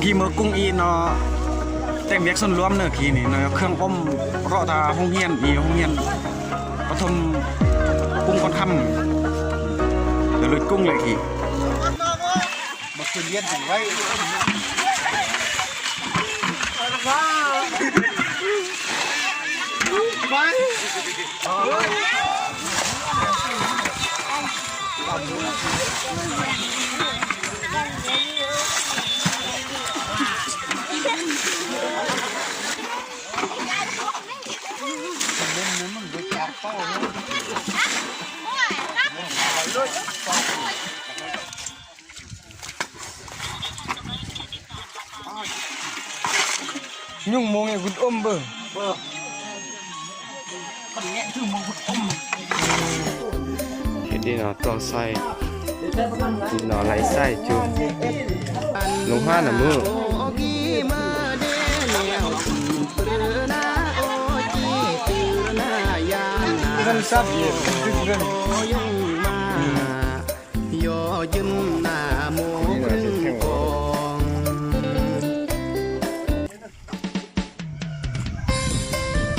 ທີ່ເມືອກຸ້ງອີເນາະ ແຕ່ງວຽກສ່ວນລວມເນີ ກີ້ນີ້ເນາະ ເຄື່ອງອົມ ເລາະຕາໂຮງຮຽນ ອີໂຮງຮຽນປະຖົມກຸ້ງກ່ອນຄ່ຳ ດຽວລຸຍກຸ້ງເລີຍກີ້. ມາຂຶ້ນຮຽນຈັ່ງໄວ ໄປ. ຍຸງມົງໃຫ້ຄຸນອົມເບິ່ງ ເຮັດດີເນາະ ຕ້ອງໃສ່ດີເນາະ ໄຫຼໃສ່ຈຸ ລົງຫານ້ຳມື ເງິນສັບເຢັນ ເງິນ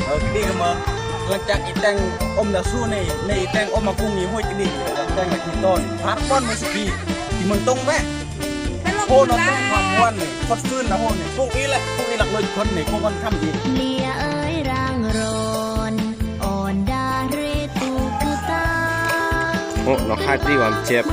ເອີ ກະດີກະເມີ ຫຼັງຈາກອີແຕງອົມດາຊູນີ້ ໃນອີແຕງອົມມາກຸ້ງນີ້ ຫ້ວຍກະດີກະແຕງໃຫ້ທີ່ຕ້ອນ ພາດປ້ອນມື້ສະກີ ທີ່ເມືອງຕົງແວະ ໂອ້ ນອນຕົງຄວາມມ່ວນນີ້ ສົດຊື່ນນະໂອ້ນີ້ ປຸກອີກແຫຼະ ປຸກອີກຫຼັກຮ້ອຍຄົນນີ້ ຄົນວັນຄ່ຳອີກ ເລຍເອີຍ ຣາງຣອນ ອ່ອນດາເຣຕູຄືຕາ ໂອ້ ນອກຄາຍຕີວ່າມັນເຈັບ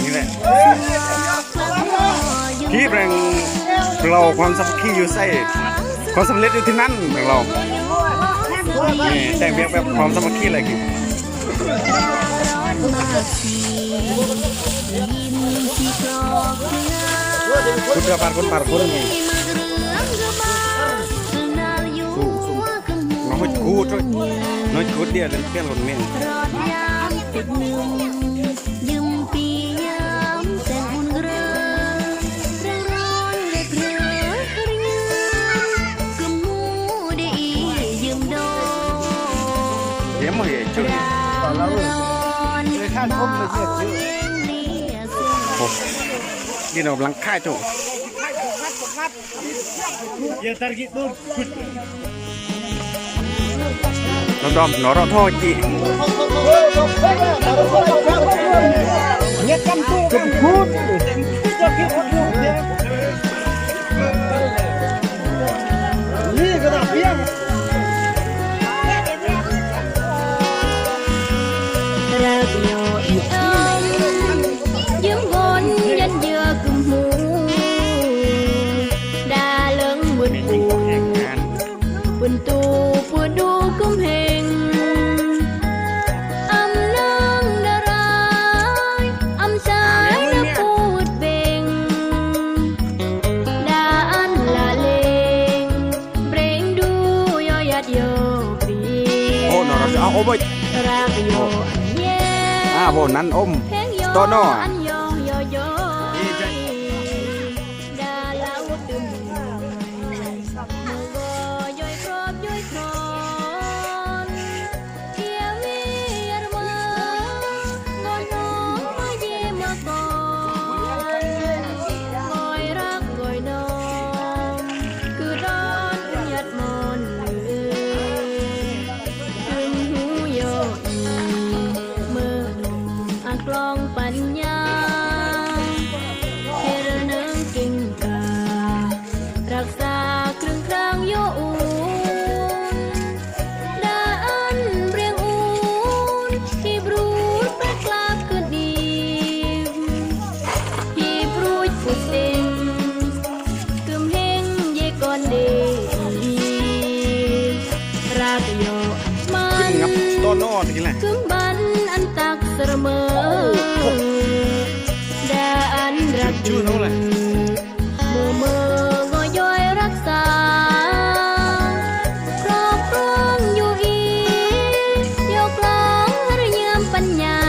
ນີ້ແຫຼະ ທີ່ແບງເລົ່າຄວາມສາມັກຄີຢູ່ໃສ ຄວາມສຳເລັດຢູ່ທີ່ນັ້ນ ແບງເລົ່າ ນີ້ແຕ່ງແບບ ແບບຄວາມສາມັກຄີແຫຼະ ຄື ພຸດທະບາດຄົນບາດຄົນນີ້ ມາຮອດກູດ ມາຮອດກູດດຽວ ເລື່ອງລົດເມ. ໂອ້ ນີ້ເນາະ ກຳລັງຂາຍໂຕ ລອດອມ ນອຣອທອຈີ ໂອ້ ນອຣອທອຈີ ເອົາ ໂອ້ ໂອ້ ອາ ໂອ້ ນັ້ນອົມ ໂຕໂນ ກລອງປັນຍາ ເຮັດເນີງເກັ່ງກາ ຮັກສາເຄື່ອງຄາງໂຍອຸ່ນ ດາອັນເບງອຸ່ນ ຮີບຣູດແປກລາບຄືນດີ ຮີບຣູດຜູ້ເຕັງ ກຶມເຮັງເຢກ່ອນເດ ຣາກໂຍອັນມັນ ກຶມບັນອັນຕັກສະເໝີ ດາອັນລັກ ເມີເມີງໍຢອຍຮັກສາ ຄອບຄອງຢູ່ອີ ໂຍກລອງເຮືອມປັນຍາ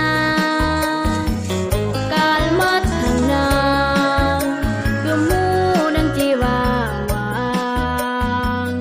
ການມັດທາງນາ ຄືໝູ່ນັງທີ່ວ່າຫວັງ.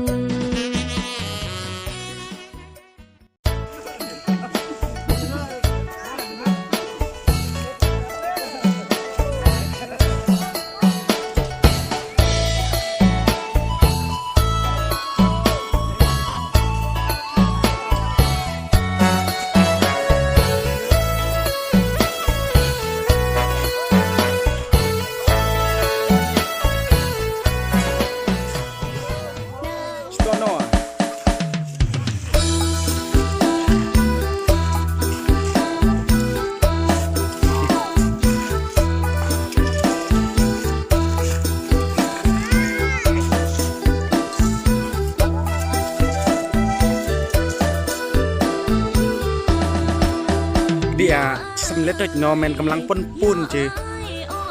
ເລັດເນາະ ແມ່ນກຳລັງປົນປູນຈື່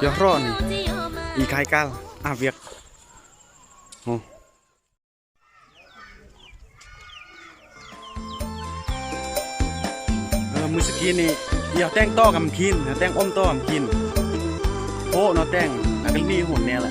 ຢອກລໍນີ້ ອີກາຍກາລອາວຽກ. ໂອ້ ເອີ ມື້ສະກີນີ້ ດຽວແຕ່ງຕໍ່ກຳກິນ ແຕ່ງອົມຕໍ່ກຳກິນ ໂພະເນາະ ແຕ່ງ ອັນນີ້ໂຫດແນ່ລະ.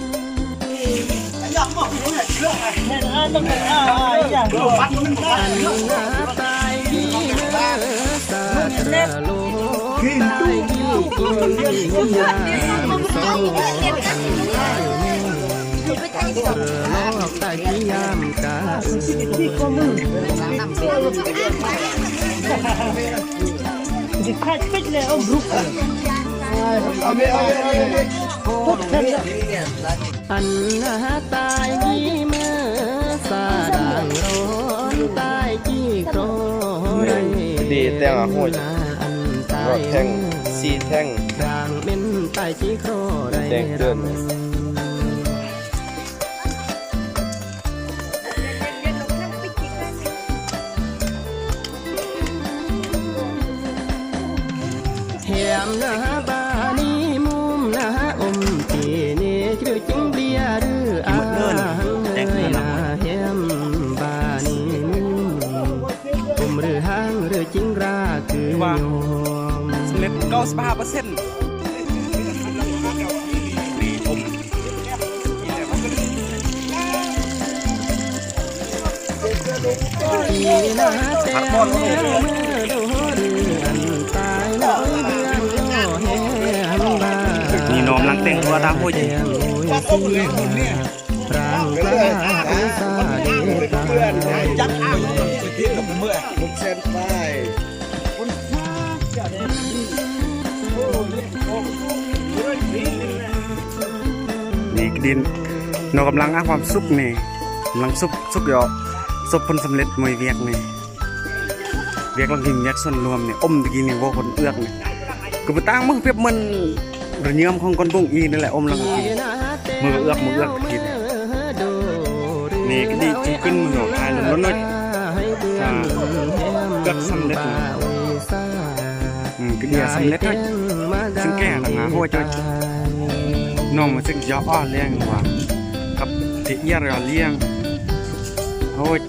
ອັນຕາຍມີເມື່ອສາດາງຮ້ອນ ຕາຍຈີ່ຄອໄດ້ ດີແຕ່ງອາໂຫຍ ລອດແທ່ງ ສີ່ແທ່ງ ດາງເປັນຕາຍຈີ່ຄອໄດ້ ແຕ່ງເກີນ. ແຮມນາບານີມຸມນາອົມເຈເນຈເຣຈິງເບຍເຣອາງເງຍນາແຮມບານີມຸມ ອົມເຣຮາງເຣຈິງລາຄືຍອມ ສຳເລັດເກົ້າສິບຫ້າເປີເຊັນ. ນີ້ນ້ອງກຳລັງແຕ່ງຕົວຕາມໂພຍ. ນີ້ກະດິນ ນ້ອງກຳລັງອາຄວາມສຸກນີ້ ກຳລັງສຸກ ສຸກຢອກ ສົບຜົນສຳເລັດມວຍວຽກນີ້ ວຽກຫຼັງຫີນ ວຽກສ່ວນລວມນີ້ ອົມຕະກີ້ນີ້ ໂວຄົນເອືອກນີ້ ກະບໍ່ຕ່າງມືປຽບເໝືອນ ລະຍືມຂອງຄົນບຸງອີ່ນີ້ແຫຼະ ອົມຫຼັງອີ່ ມືກະເອືອກ ມືກະເອືອກກິນ. ນີ້ກະດີຈິງຂຶ້ນມືອອກຂາຍລ້ວນໆ ເອືອກສຳເລັດ ອືມ ກະເດຍສຳເລັດ ເອີຍ ຊຶ່ງແກ່ລະງາ ໂຫຍ ໂຈຍ ນ້ອງມາສຶກຢອກອອກລ້ຽງວ່າ ກັບທີ່ອຽດລຽງ ໂຫຍ